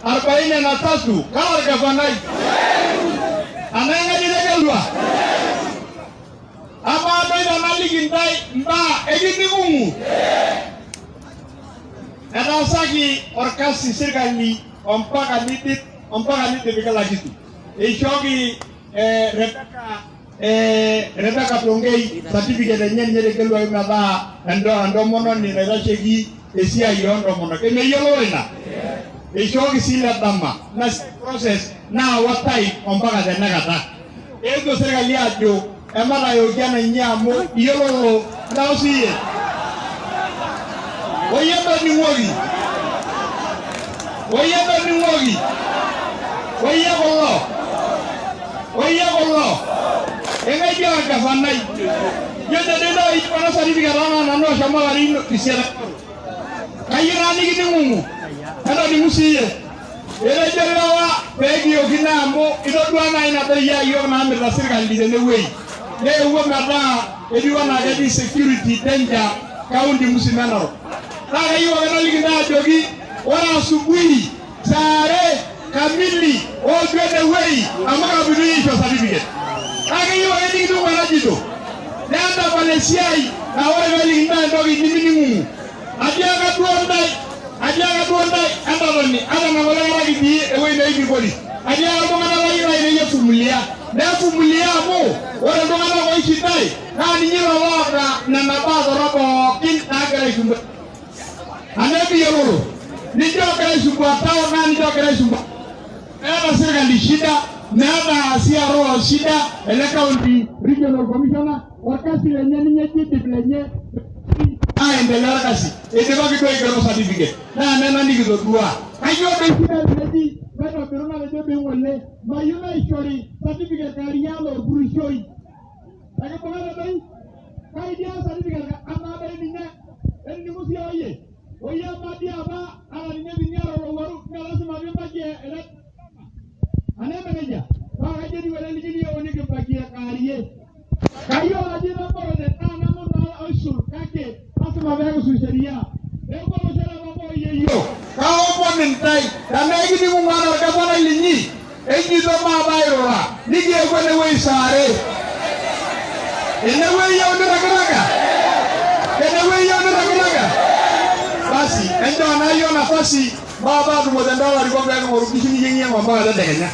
43 kala orgavanai anaa eng'ae nitegelua? Amaa doi tenaliki intae imbaa ekining'ung'u? Etaasaki orkasi sirkali ompaka nidip ompaka nidipi kila kitu. Eishooki eh, Rebecca eh, Rebecca Tonkei certificate enye ninye etegeluaki metaa entomononi naitasheki esiai oo ntomonok. Emeyiolou ina? Eishooki sii Ledama. Ina siai process naawa time ompaka tenakata. Eetuo sirkali ajo ematayooki enainyi amu iyiololo ntau siiyie. Oyie toning'oki. Oyie toning'oki. Oyie kulo. Oyie kulo. Eng'ae ijo orgavanai? Ijo tenidol iyie kuna certificate anaa nanu oshomo ilarin isiet. Kayieu naa nikining'ung'u. Entoning'u siiyie. Etejo lewa pee kiyoki naa amu itodua naa ina doi ayiok naamirita sirkali tenewueji. Neewuo metaa etiu anaa ketii security danger kaunti musima e Narok. Naa kayieu ake naliki intae ajoki ore asubuhi saa are kamili ootu enewueji amu kaaponu aisho certificate. Naa keyieu ake nikitum enajito. Nentapal esiai naa ore peeliki intae entoki nimining'ung'u. Atiaka duo ntae, atiaka duo ntae entatoni ata nang'ole kata kitii ewueji netii irpolisi. Atiaka iltung'anak lai lainei efumilia. Nefumilia amu ore iltung'anak oishi ntae naa ninye lelo oota nena baa torrok pookin naagira aisumbua. Anaa emiyiololo? Ninche oogira aisumbua town naa ninche oogira aisumbua. Meeta sirkali shida, meeta CRO shida, ele county regional commissioner orkasi lenye ninye eji idip lenye aendelea orkasi. Idipaki duo aigero certificate naa nena nikitodua. Kayieu doi shida teneji maitobiru natejo doi ng'ole mayieu naishori certificate kaaria anaa orpurishoi. Ekibung'ate doi? Kai dia certificate amaa doi ninye ening'u sii oyie? Oyie amaa dii apa ata ninye teniata olowuaru mme lasima pimbakie ele anaa eme nejia? Paa kaji etiu ele liji niyieu nikimbakie kaarie? Kayiolo ajo itaborote naa nanu naa oisul kake lasima pee kisuj sheria. Neeku olosho le papa oyieyio. Kaomon intae tenaa ekining'ung'u anaa orgavanai linyi Ejito maape airura, nikiewuo enewueji saa are. Enewueji iyieu niragiraga? Enewueji iyieu niragiraga? Basi, enchoo naa iyiook nafasi maape atumo tenda olarikok pee king'oru nkishu niyieng'iyieng ompaka tedekenya.